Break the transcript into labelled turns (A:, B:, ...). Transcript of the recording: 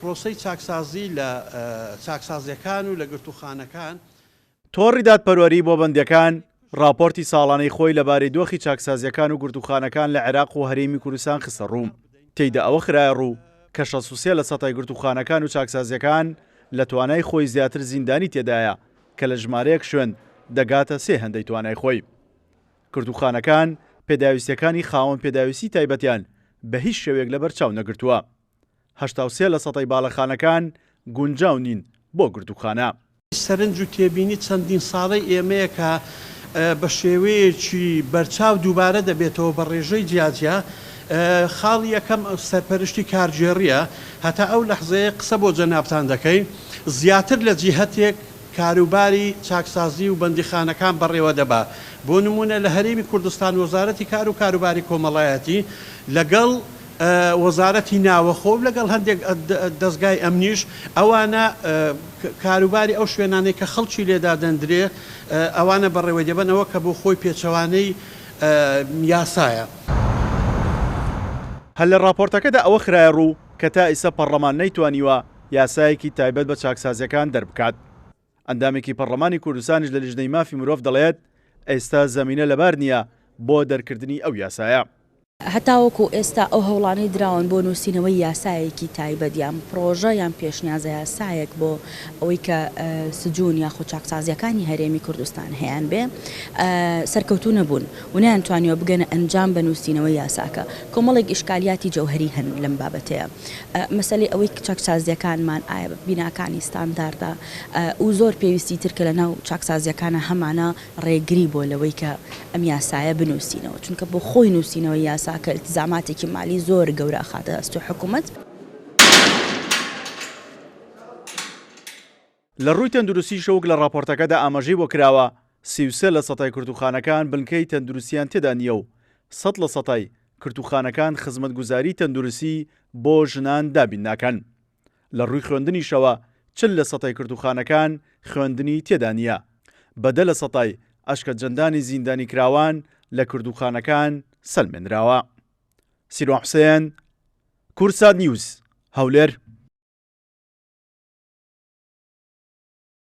A: پرۆسەی چاکسازی لە چاکسازیەکان و لە گرتووخانەکان.
B: تۆڕی دادپەروەری بۆ بەندییەکان ڕاپۆرتی ساڵانەی خۆی لەبارەی دۆخی چاکسازییەکان و گرتووخانەکان لە عێراق و هەرێمی کوردستان خستەڕوو، تێیدا ئەوە خرایەڕوو کە 63 لە سەتای گرتووخانەکان و چاکسازییەکان لە توانای خۆی زیاتر زیندانی تێدایە کە لە ژمارەیەک شوێن دەگاتە سێ هێندەی توانای خۆی. گرتووخانەکان پێداویستییەکانی خاوەن پێداویستی تایبەتیان بە هیچ شێوەیەک لەبەرچاو نەگرتووە. 83 لە سەتای باڵەخانەکان گونجاو نین بۆ گرتووخانە.
A: سەرنج و تێبینی چەندین ساڵەی ئێمەیە کە بە شێوەیەکی بەرچاو دووبارە دەبێتەوە بە ڕێژەی جیاجیا. خاڵی یەکەم سەرپەرشتی کارگێڕییە. هەتا ئەو لەحزەیە قسە بۆ جەنابتان دەکەین زیاتر لە جیهەتێک کاروباری چاکسازی و بەندیخانەکان بەڕێوە دەبا. بۆ نموونە لە هەرێمی کوردستان وەزارەتی کار و کاروباری کۆمەڵایەتی لەگەڵ وەزارەتی ناوەخۆ و لەگەڵ هەندێک دەزگای ئەمنیش ئەوانە کاروباری ئەو شوێنانەی کە خەڵکی لێ دادەندرێ ئەوانە بەڕێوەی دەبەن ئەوە کە بۆ خۆی پێچەوانەی یاسایە.
B: هەر لە ڕاپۆرتەکەدا ئەوە خرایە ڕوو کە تا ئیستا پەڕڵەمان نەیتوانیوە یاسایەکی تایبەت بە چاکسازییەکان دەربکات. ئەندامێکی پەڕڵەمانی کوردستانیش لە لیژنەی مافی مرۆڤ دەڵێت، ئێستا زەمینە لەبار نییە بۆ دەرکردنی ئەو یاسایە.
C: هەتاوەکو ئێستا ئەو هەوڵانەی دراون بۆ نووسینەوەی یاسایەکی تایبەت یان پڕۆژە یان پێشنیازە یاسایەک بۆ ئەوەی کە سجون یاخود چاکسازییەکانی هەرێمی کوردستان هەیان بێ سەرکەوتوو نەبوون و نەیانتوانیوە بگەنە ئەنجام بە نووسینەوەی یاساکە. کۆمەڵێک ئیشکالیاتی جەوهەری هەن لەم بابەتەیە. مەسەلەی ئەوەی چاکسازییەکانمان ئایا بیناکانی ستانداردە و زۆر پێویستی تر کە لەناو چاکسازییەکانا هەمانە ڕێگری بووە لەوەی کە ئەم یاسایە بنووسینەوە، چونکە بۆ خۆی نووسینەوەی یاساکە ئیلتزاماتێکی مالی زۆر گەورە ئەخاتە ئەستۆی حکوومەت.
B: لە ڕووی تەندروستیشەوە وەک لە ڕاپۆرتەکەدا ئاماژەی بۆ کراوە، 33 لە سەتای کرتووخانەکان بنکەی تەندروستییان تێدا نییە و 100 لە سەتای کرتووخانەکان خزمەتگوزاریی تەندروستی بۆ ژنان دابین ناکەن. لە ڕووی خوێندنیشەوە 40 لە سەتای کرتووخانەکان خوێندنی تێدا نییە. بە دە لە سەتای ئەشکەنجەدانی زیندانیکراوان لە کردووخانەکان سەلمێنراوە. سیروان حوسێن، کوردسات نیوز، هەولێر.